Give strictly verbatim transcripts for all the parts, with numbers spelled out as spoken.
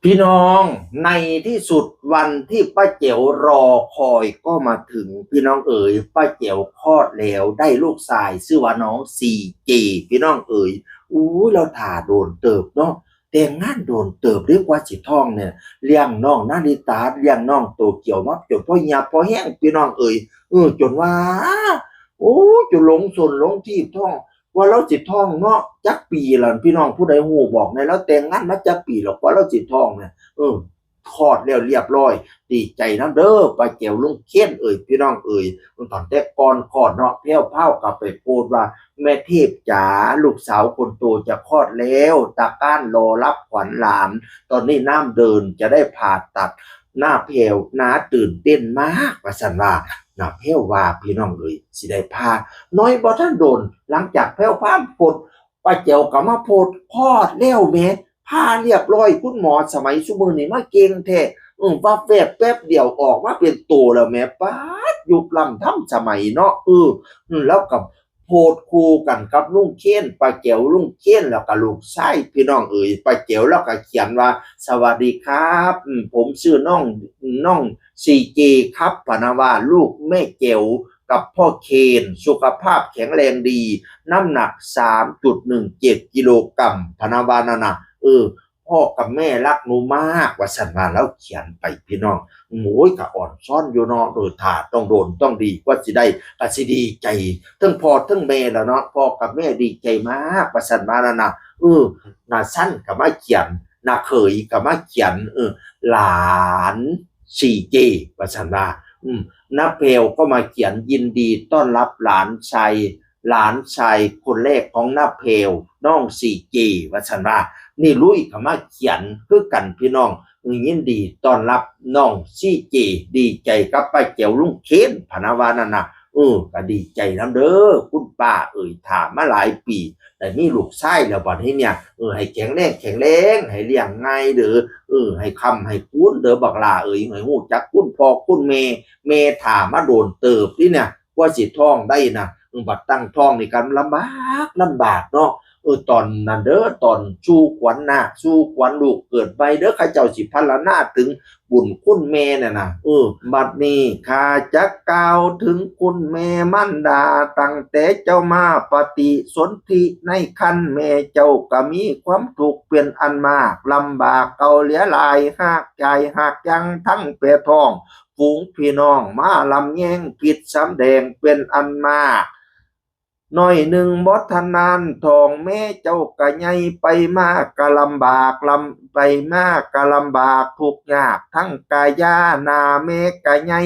พี่น้อง ในที่สุดวันที่ป้าแจ๋วรอคอยก็มาถึง พี่น้องเอ๋ย ป้าแจ๋วคลอดแล้ว ได้ลูกชายชื่อว่าน้องซีเจ พี่น้องเอ๋ย อู้ย เราถ่าโดนเติบเนาะ แต่งงานโดนเติบเด้กว่าสิท้องเนี่ย เลี้ยงน้องนาริตา เลี้ยงน้องโตเกียวมาจนพ่อเหียพ่อแห้ง พี่น้องเอ๋ย เออ จนว่า โอ้ จนหลงส้นหลงทีบท้อง ว่าเราสิท้องเนาะ จักปีล่ะพี่น้อง ผู้ใดฮู้บอกแหน่ เราแต่งงานมาจักปีแล้ว กว่าเราสิท้องเนี่ย เออ คลอดแล้วเรียบร้อย ดีใจนำเด้อ ป้าแจ๋ว ลุงเคนเอ๋ย พี่น้องเอ๋ย ตั้งแต่ก่อนคลอดเนาะ แพรวพราวก็ไปโพสต์ว่า แม่เทพจ๋า ลูกสาวคนโตจะคลอดแล้ว ตาก้านรอรับขวัญหลาน ตอนนี้น้ำเดิน จะได้ผ่าตัด น้าแพรว น้าตื่นเต้นมาก ว่าซั่นว่า น้าแพรวว่า พี่น้องเอ๋ย สิได้ผ่า น้อยบ่ทันโดน หลังจากแพรวพราวโพสต์ ป้าแจ๋วก็มาโพสต์ คลอดแล้วแหม ผ่าเรียบร้อย คุณหมอสมัยซุมื้อนี้มาเก่งแท้ เออ วับแวบแป๊บเดียวออกมาเป็นโตแล้วแหม ป๊าด ยุคล้ำทันสมัยเนาะ เออ อืม แล้วก็โพสต์คู่กันกับลุงเคน ป้าแจ๋ว ลุงเคน แล้วก็ลูกชาย พี่น้องเอ๋ย ป้าแจ๋วแล้วก็เขียนว่า สวัสดีครับ อืม ผมชื่อน้อง น้องซีเจครับ พะนะว่า ลูกแม่แจ๋วกับพ่อเคน สุขภาพแข็งแรงดี น้ำหนัก สามจุดหนึ่งเจ็ด กิโลกรัม พะนะว่านั่นน่ะ เออ พ่อกับแม่รักหนูมาก ว่าซั่นว่า แล้วเขียนไป พี่น้อง โอ้ย ก็อ่อนซ้อนอยู่เนาะ เออ ถ้าต้องโดนต้องดีกว่าสิได้ ก็สิดีใจ ทั้งพ่อทั้งแม่แล้วเนาะ พ่อกับแม่ดีใจมาก ว่าซั่นว่านั่นน่ะ เออ น้าสั้นก็มาเขียน น้าเขยก็มาเขียน เออ หลานซีเจ ว่าซั่นว่า อืม น้าแพรวก็มาเขียน ยินดีต้อนรับหลานชาย หลานชายคนแรกของน้าแพรว น้องซีเจ ว่าซั่นว่า นี่ลุยก็มาเขียนคือกันพี่น้อง อืม ยินดีต้อนรับน้องซีเจ ดีใจกับป้าแจ๋ว ลุงเคน พะนะว่านั่นน่ะ เออ ก็ดีใจนำเด้อ คุณป้าเอ๋ย ถ่ามาหลายปี ได้มีลูกชายแล้วบัดนี้เนี่ย เออ ให้แข็งแรงแข็งแรง ให้เลี้ยงง่ายเด้อ เออ ให้ค้ำให้คูณเด้อบักหล่าเอ๋ย ให้ฮู้จักคุณพ่อคุณแม่ แม่ถ่ามาโดนเติบนี่เนี่ย กว่าสิท้องได้นะ เออ บัดตั้งท้องนี่ก็ลำบากลำบากเนาะ เออ ตอนนั้นเด้อ ตอนสู่ขวัญนาคสู่ขวัญลูกเกิดใหม่เด้อ เขาเจ้าสิพรรณนาถึงบุญคุณแม่น่ะนะ เออ บัดนี้ข้าจะกล่าวถึงคุณแม่มารดา ตั้งแต่เจ้ามาปฏิสนธิในครรภ์ แม่เจ้าก็มีความทุกข์เป็นอันมาก ลำบากเก่าเหลือหลาย หากใจหากยังทั้งแผ่ท้อง ฝูงพี่น้องมาลำแยงผิดสำแดงเป็นอันมาก น้อยหนึ่งบ่ทันนานท้องแม่เจ้ากะใหญ่ ไปมากะลำบาก ลำ ไปมากะลำบากทุกข์ยากทั้งกายา หน้าแม่กะใหญ่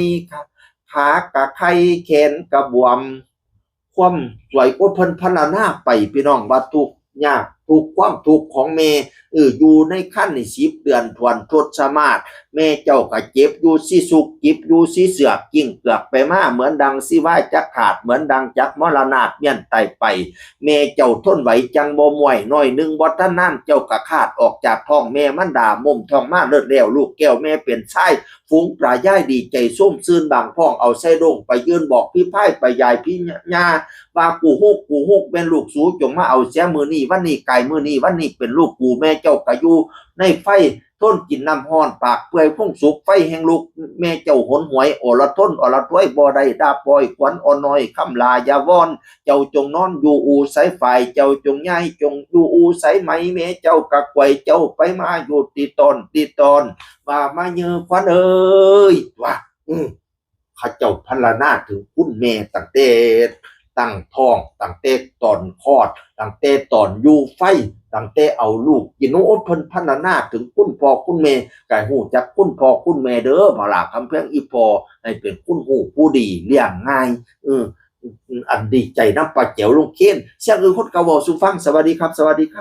ขากะไข่ แขนกะบวม ความสวยโอ้เพิ่นพรรณนาไปพี่น้อง ว่าทุกข์ยากทุกข์ ความทุกข์ของแม่ เออ อยู่ในครรภ์นี่สิบเดือนถ้วนทศมาศ แม่เจ้าก็เจ็บอยู่สิสุก เจ็บอยู่สิเสือก กิ้งเกือกไปมา เหมือนดังสิว่าจะขาด เหมือนดังจักมรณาถเมี้ยนตายไป แม่เจ้าทนไหวจังบ่ม่วย น้อยหนึ่งบ่ทันนาน เจ้าก็คลาดออกจากท้องแม่มารดา มุมท้องมาเลิศแล้ว ลูกแก้วแม่เป็นชาย ฝูงปลายายดีใจโซมซื่น บางพ้องเอาใส่โด่งไปยื่นบอกพี่พายไปยายพี่ย่า ว่ากูฮูก กูฮูก แม่นลูกสูจงมาเอาเสียมื้อนี้วันนี้ กายมื้อนี้วันนี้เป็นลูกกู แม่เจ้ากะอยู่ในไฟ ทนกินน้ำฮ้อน ปากเปื่อยพุงสุก ไฟแห่งลูก แม่เจ้าหนหวย อรทน อรทวย บ่ได้ดาบปอย ขวัญอ่อนน้อย คำลายาวอน เจ้าจงนอนอยู่อู่สายฝ่าย เจ้าจงย้ายจงอยู่อู่สายไหม แม่เจ้ากะไกวเจ้าไปมาอยู่ติดตอนติดตอน ว่ามาเยอขวัญเอ้ย ว่า อืม เขาเจ้าพรรณนาถึงคุณแม่ตั้งแต่ตั้งท้อง ตั้งแต่ตอนคลอด ตั้งแต่ตอนอยู่ไฟ ตั้งแต่เอาลูกกิน โอ้ เพิ่นพรรณนาถึงคุณพ่อคุณแม่ ก็ฮู้จักคุณพ่อคุณแม่เด้อ มาลาคำเพียงอีพ่อ ให้เป็นคุณฮู้ผู้ดี เลี้ยงง่าย เออ อันดีใจนำป้าแจ๋ว ลุงเคน เสียงอื่นคนก็เว้าสู่ฟัง สวัสดีครับ สวัสดีครับ